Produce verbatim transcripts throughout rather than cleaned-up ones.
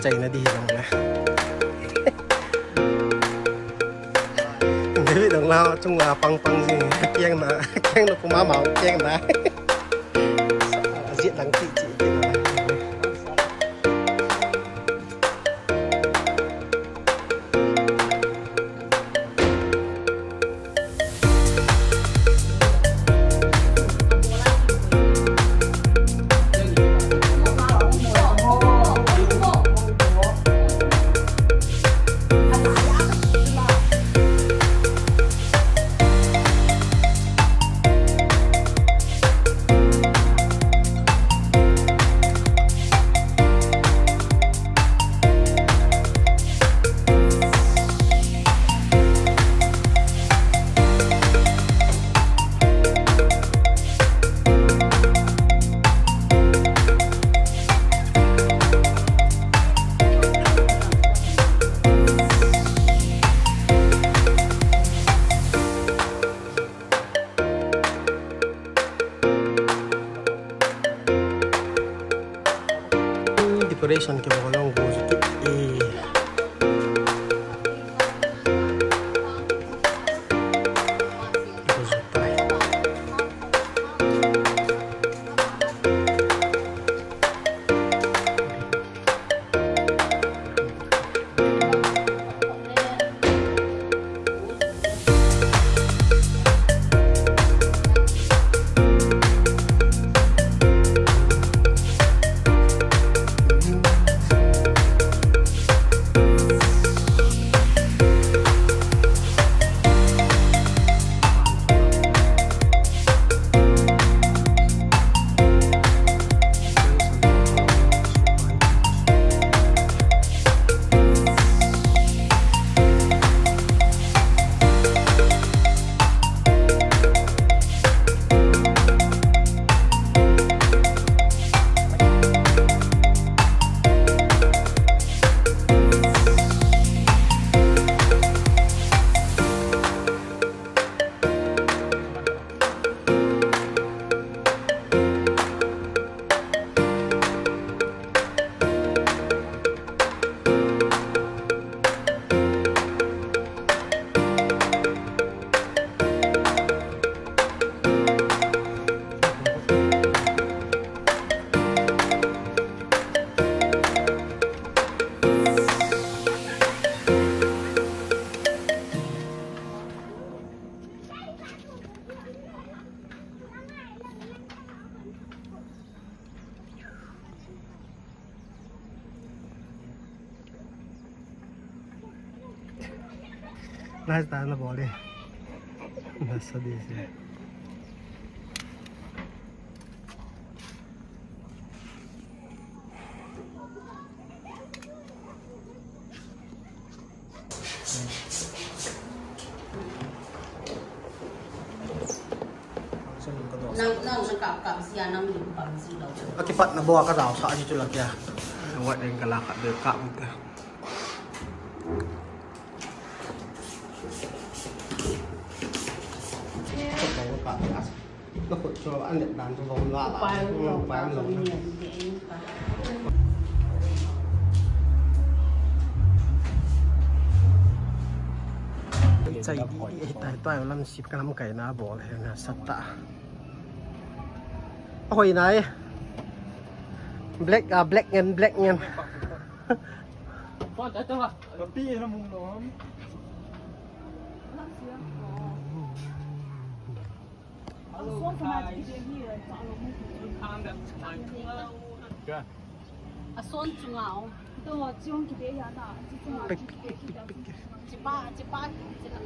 China di hi jong le. David dong la chung la pang pang jing. Kiang na, kiang na puma mau kiang na. Ajit lang ti ti ti na. Decoration kibol jong go ju kit e. Go ju tai. Nice ta na bol e. Nasa di si. Nang, nang, nang kap, kap sia, nang lim pang si lo. Akipatna bou a ka jaosah ji chu la kia. Wat ding ka la kap de kap de. Ka khut chu an let dan chu vom la la. Pai lo, pai lo. Chai di, eh, tai, tai lam sip ka lam kai na bol he na sat ta. Ahoi nai. Black, ah, black ngen, black ngen. Phone ta to. Ka pi na mung lo ham. Ason chunga o. To chiong ki be ya na. Pik, pik, pik, pik. Chipa, chipa, chipa.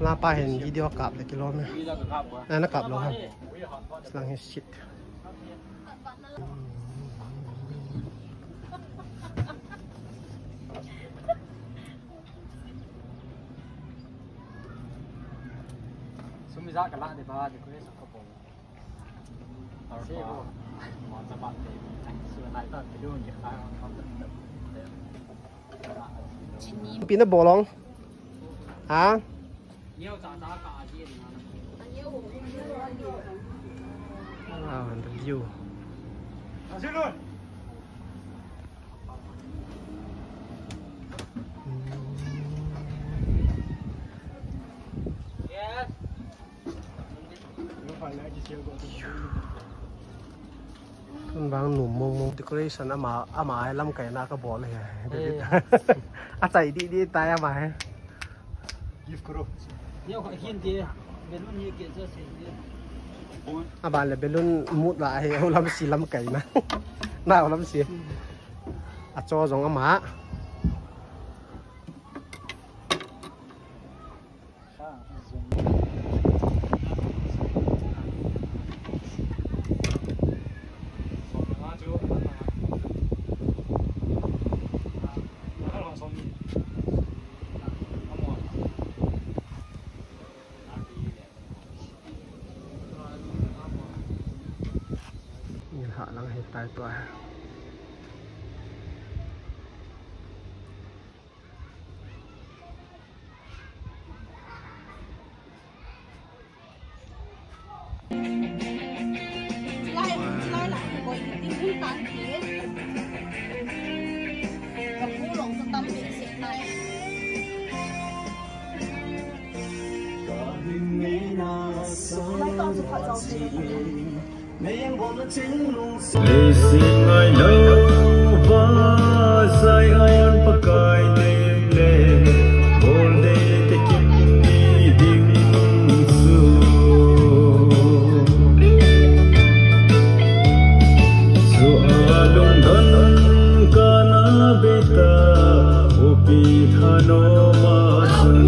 Lapa hin video kap le kilom e. Na, na kap lo ha. Slang hi shit. Sum ijat ka la de ba, decoration ko bol. Pi na bol ong. Ha? Ah, the view. Tun vang num mong mong decoration ama, ama hi lamkaina kabol hi. David. Achai di di tai ama hi. Gift karo. Yo, hin ke, balloon hi ke, just hin ke. Aban le balloon mut la hi, ulam si lamkaina. Na ulam si. Acho jong ama. Nilhah lang hitai tua. Leiset ngailou vazai ayon Pakai neng le, bol dei te kim ni ding su. Su alung don kana beta, upi thano ma sun.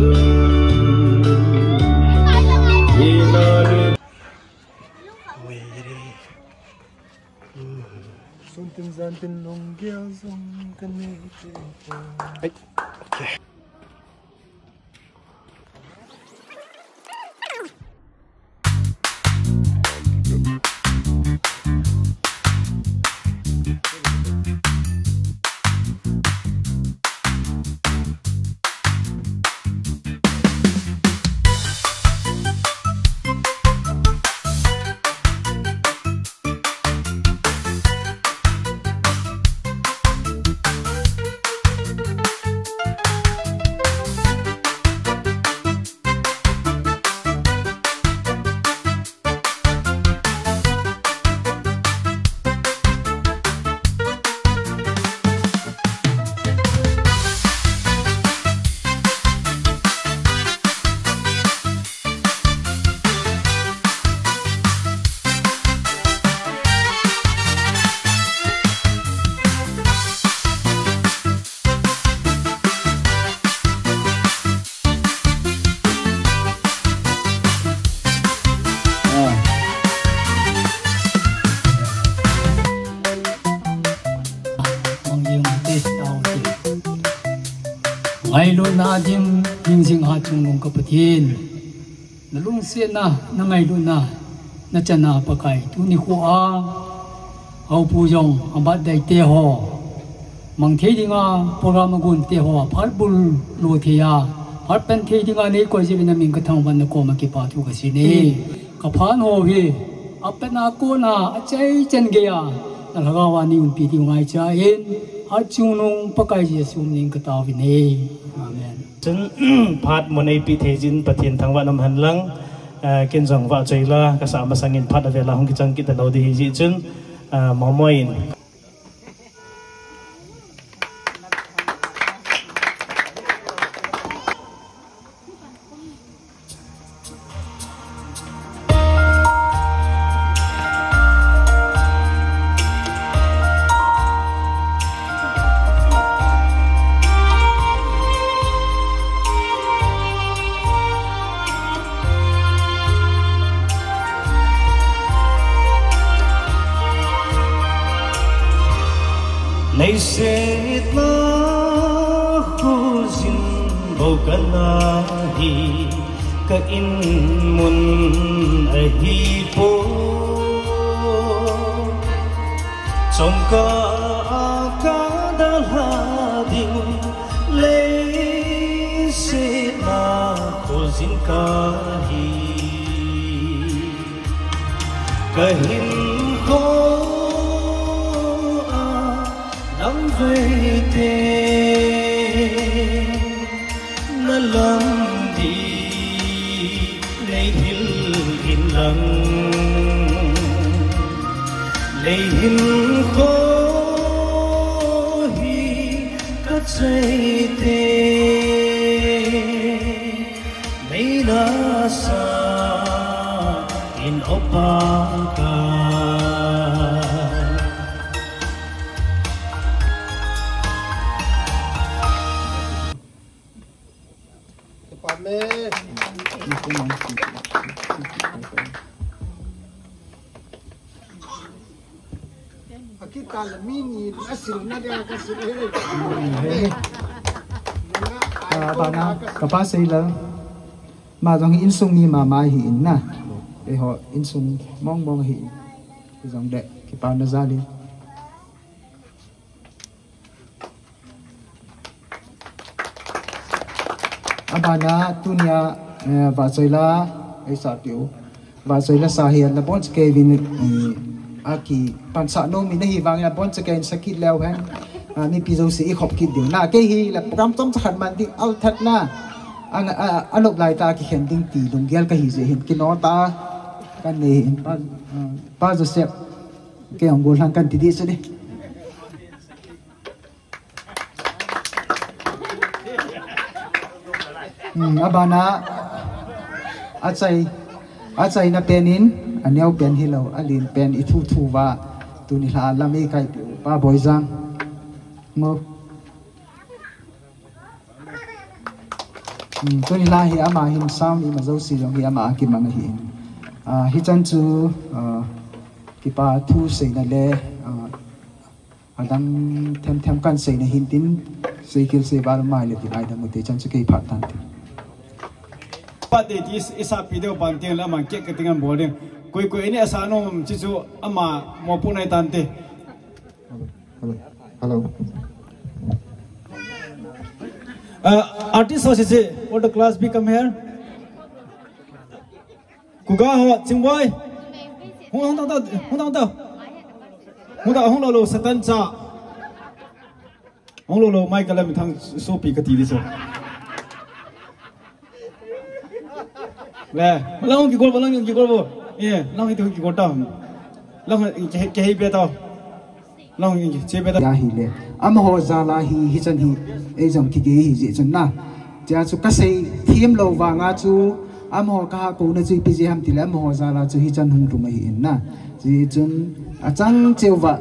Ina ri. Sun tin jan tin lunggel jong kanei te. Ai, okay. Ngailutna dim, hingjing ha chungnung ka Pathen. Na lungsetna, na ngailutna, na chana Pakai. Tuni khoa, Haopu jong, a birthday te ho. Mang thei dinga, program a gon te ho, phat bul lo thei a. Phat pen thei dinga nei koi jeh uvin na min ka thangvah na koma kipa thu ka sei e. Ka phat ho hi, a pen a kon a, a chai chan gei a. Na lhagao a nei umpi diu ngaicha in, a chungnung Pakai Jesu min ka tao vin e. Amen. Chun, phat mun eipe thei jin Pathen thangvah na um hen lang, eh, ken jong vah choi la, ka sa masang in phat avel a hung kichang kit talou di hi jeh chun, eh, momo in. Leiset na khojin bou kana hi, ka in mun ahi poi. Chomkhat a ka dalha ding, leiset na khojin ka hi. Ka hinkho a lamvei te, na lampi nei hil in lang. Leihin kho hi ka chei te, meina sa in opa ka. Amen. Akita la mi ni asil na dia ka sil he. Ah, bana, kapa sei la. Ma jong hi insung mi mama hi in na. Eiho insung mong mong hi in. Jong de, kipa na jali. Abana tunia, eh, Vahchoila, ei sa tiu. Vahchoila sa hi la bon chakei vin, eh, aki pansa no mi na hi vang la bon chakei sakit leu hen. Ah, mipi jouse i khop kit diu. Na kei hi la program chom chakhat man ding al that na. Ang, a, a lop lai ta kikhen ding ti lunggel ka hi je hin kino ta. Kan nei hin pa, ah, pa Joseph. Kei hong gol hang kan ti di se di. Hmm, abana, achai, achaina pen in, aneo pen hilou, alen pen i thu thu va, tuni la lam ei kai pi u, pa Boijang. Ngo. Hmm, tuni la hi ama hin sound ima jouse jong hi ama a kimang ahi. Ah, hichan chu, ah, kipa thu seina le, ah, adang them them kan seina hin tin, sei kil sei val mai le tin ai da mu te chan chu kei phat tan tin. Pat de ti is, isa pi deu ban teng le ama kek ka ting an bol ding. Koi koi ni asa nom chi chu ama mo pu nai tan te. Hello. Hello. Uh, artist ho sisi, all the class be come here. Kuga ho, Chingboi. Hung, hung tang tang, hung tang tang. Hung tang, hung lo lo, Satan cha. Hung lo lo, mai kalam thang sopi kati di so. Le, lang hung kigol bo, lang hung kigol bo. Ye, lang hung kigol ta. Lang hung ke, ke hei be ta. Long in che be ta. Ya hi le. Amaho jal a hi, hichan hi, ei jong kigei hi jeh chun na. Tia chu kasei them lou vanga chu, amaho kaha kouna chu ipi jeh ham tile, amaho jal a chu hichan hung lhung ahi in na. Jeh chun, achang cheuva,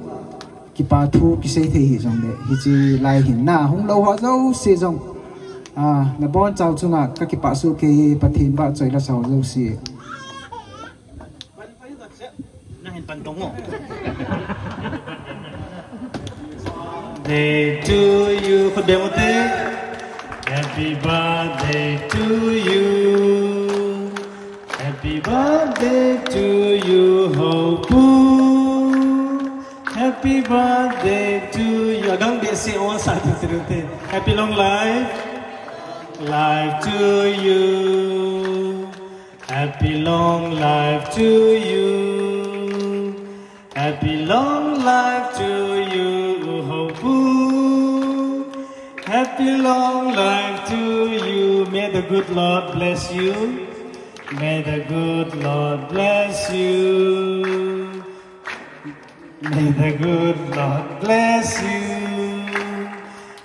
kipa thu kisei thei hi jong le, hichi lai hin na, hung lou ho jouse jong. Ah, nabon chau chunga, kakipah soh kei, Pathen vahchoila sa ho jouse. Nang hin pan tong o. Day to you, khut beng u te. Happy birthday to you. Happy birthday to you, Hopu. Happy birthday to you. Agang behseh o sa ti te. Happy long life. Life to you. Happy long life to you. Happy long life to you, Hopu. Happy long life to you. May the good Lord bless you. May the good Lord bless you. May the good Lord bless you.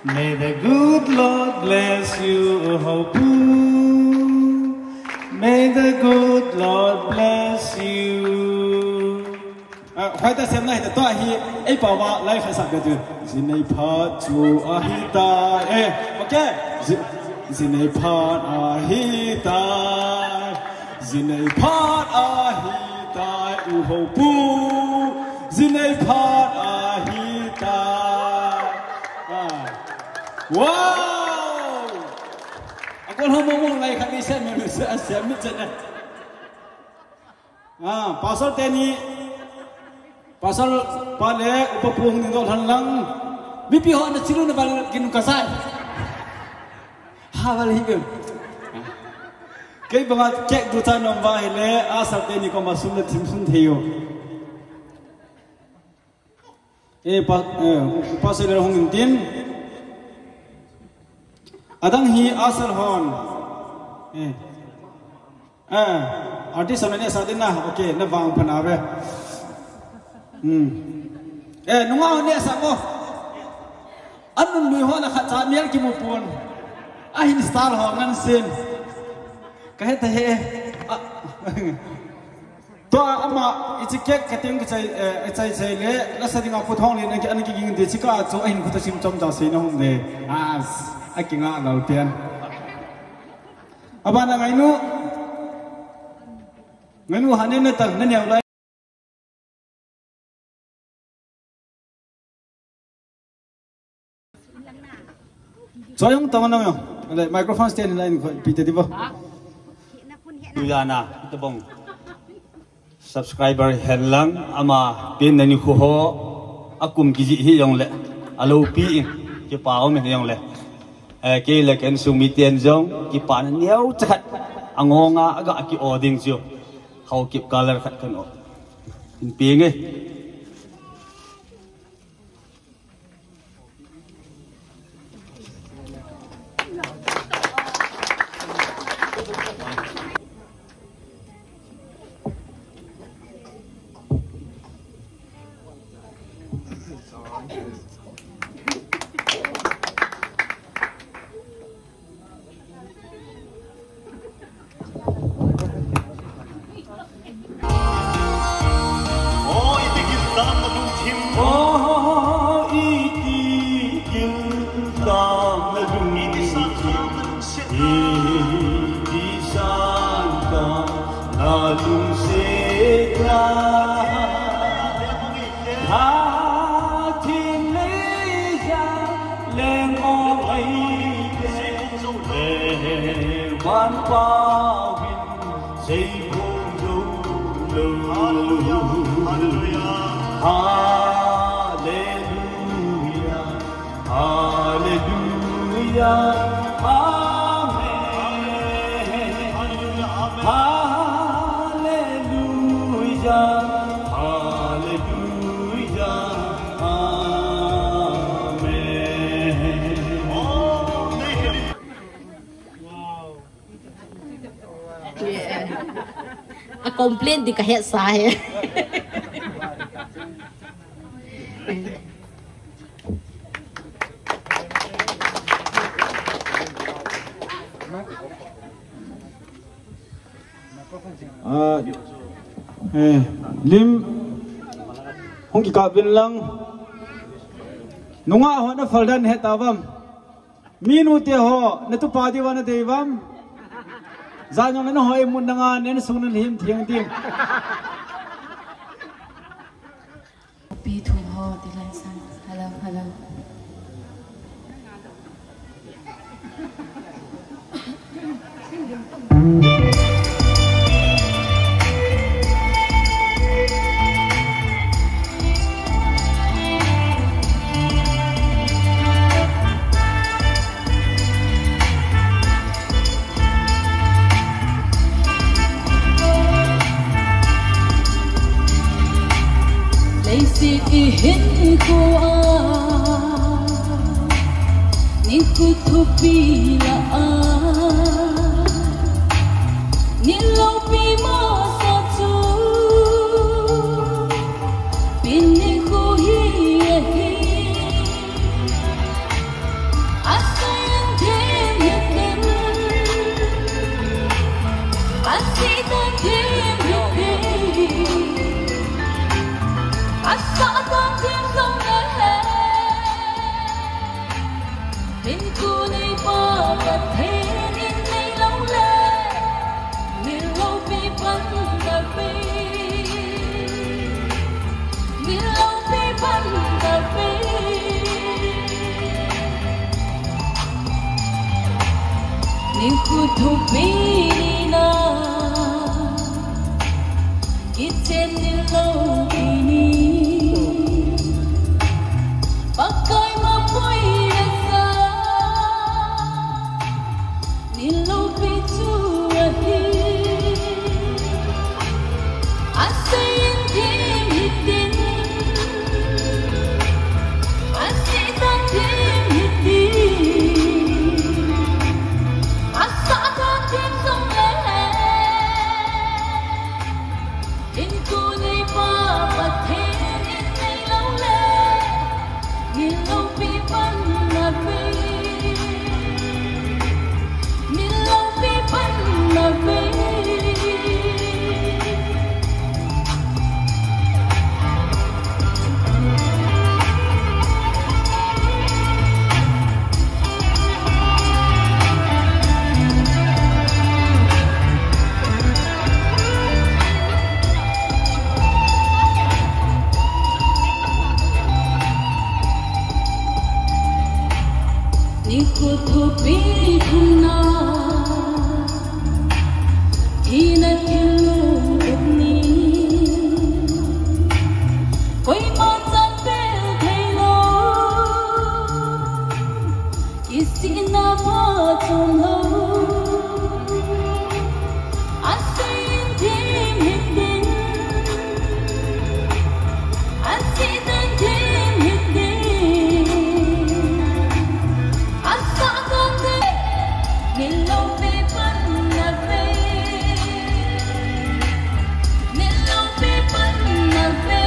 May the good Lord bless you, Hopu. May the good Lord bless you. Ah, hoita semna hita to ahi, ei pau va lai kha sa ka tu. Jinei phat chu ahi tai. Eh, okay. Ji-, jinei phat ahi tai. Jinei phat ahi tai, u Hopu. Jinei phat ahi tai. Ah. Wow! Akol ho mo mo lai kha ni sen mo sen mi chen na. Ah, Pastor teni, Pastor pa le upa pu hung ding doh lhon lang. Mipi ho na chilu na val kin ka sai. Ha val hi ke. Kei banga kek du cha nom va hi le, a sa teni koma sum le thim sum thei o. Eh, pa, eh, Pastor le hung in tin. Adang hi asal hon. Eh. Eh, artist hon ne sa din na. Okay, na vang pa na ve. Hmm. Eh, nunga ho neh sah mo. Anun lui ho la khat cha mial kimu pon. Ahin star ho ngan sin. Ka he ta he. Ah. Tua ama, ichi kek ka ting ka chai, eh, chai chai le, la sa dinga kut hong le, na ki, ana ki ging de, chi ka chu, ahin kut a sim chom cha sei na hung de. As, a kinga lal pian. Aba na ngainu. Ngainu ha ne na tang, na neo lai. Choi hung tong nang yo. Ale, microphone stand line ko pite dibo. Tuyana, tabong. Subscriber hen lang, ama pin na ni khu ho, akum kiji hi jong le, alo pi in, kipa om hi jong le. Eh, kei le ken sung mi ten jong, kipa na neo chakhat, angonga, aga ki o ding chu. Hau kip color khat kan o. In pi nge. Hallelujah. Hallelujah. Amen. Hallelujah. Hallelujah. Amen. A complain di ka het sa he. Ah, eh, lim hung kikap in lang. Nunga ho na faldan het avam. Minu te ho, na tupa diu va na dei vam. Jan jong na hoi mun na nga, na sung na him thiang ding. Pi thum ho, ti lai san. Hello, hello. Leiset i hinkho a, ni khut thupi la a, ni loupi masa chu, pin ni khu hi ahi. Ni khu thupi ni na, kichen ni loupi ni, Pakai mapui na sa. Hina thil lungtup ni, koima chan pel thei lo. Kisihna pha chom lo. Asin thim hiding, asin thim hiding. Asa kong te, nilong pe pan na pe, nilong pe pan na pe.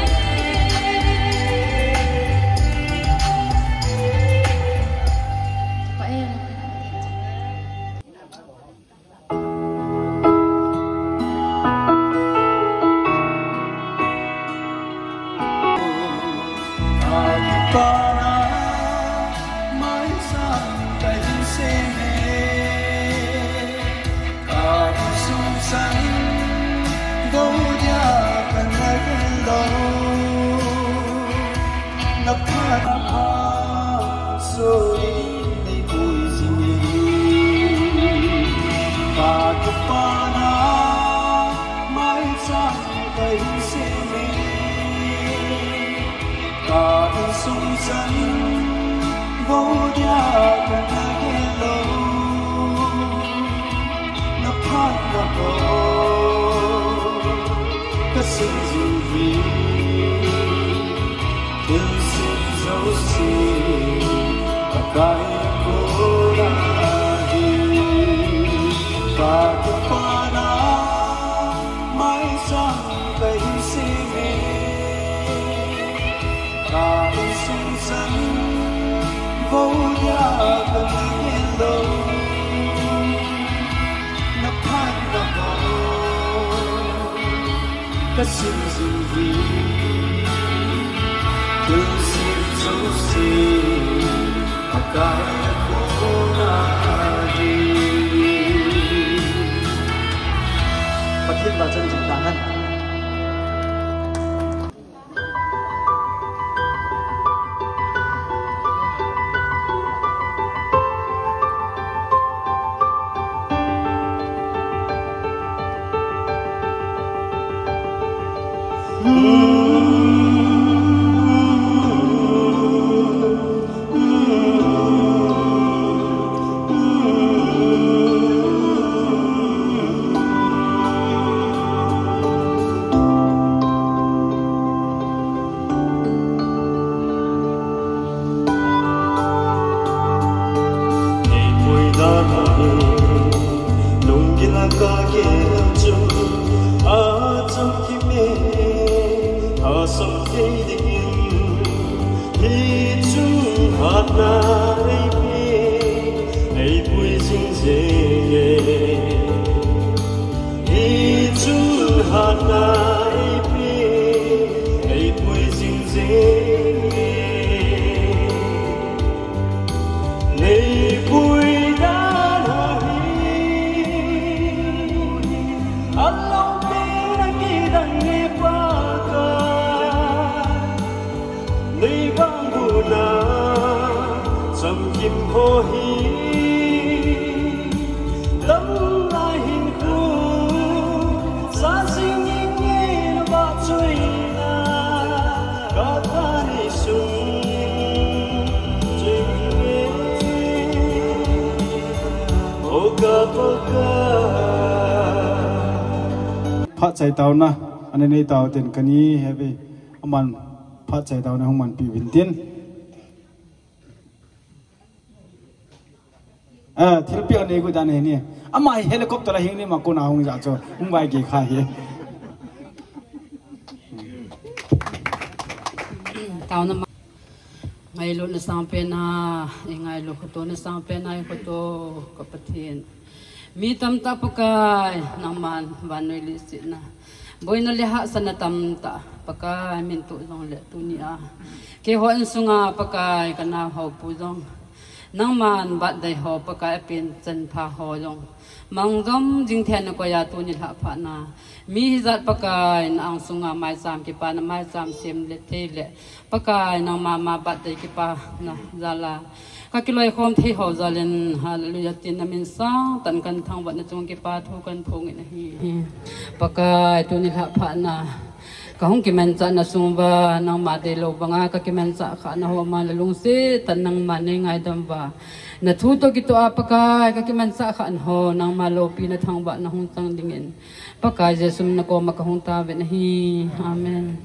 Pathen vahchoi jing tahen. Phat chai taona, ana nei tao tin kani heve, aman phat chai taona hung manpi uvin tin. Ah, thilpeh anei gu dan hi ni. Ama hi helicopter a hing ni ma kona hung ja chu. Hung vai ge kha hi. Taona ma. Ngailutna sangpen a, i ngailut khat u, na sangpen a i khat u, ka Pathen. Mi tamtah Pakai, nangman vannoi leiset a boina le hahsatna tamtah Pakai min tuh jongle tuni a keiho insunga Pakai ka nao ho pu jong nangman birthday ho Pakai a pen chan pha ho jong mang jom jing thei na koi a tuni lhah phat na mi hijat Pakai na angsunga maicham kipana maicham sem le thei le Pakai nangma ma birthday kipana jal a Ka kiloikhom thei ho jal in, hallelujah, tin na min sangtah in kan thangvah na chung kipa thu kan phong in ahi. Pakai, tuni lhah phat na ka hung kimanchah na sung uva, nangma deilou banga ka kimanchah khah na ho ma, na lungset tah in nangma nei ngaidam uva, na thu toh kitoh a Pakai, ka kimanchah khah na ho, nangma loupina thangvah na hung chang ding in, Pakai Jesu min a na koma ka hung taovin ahi. Amen.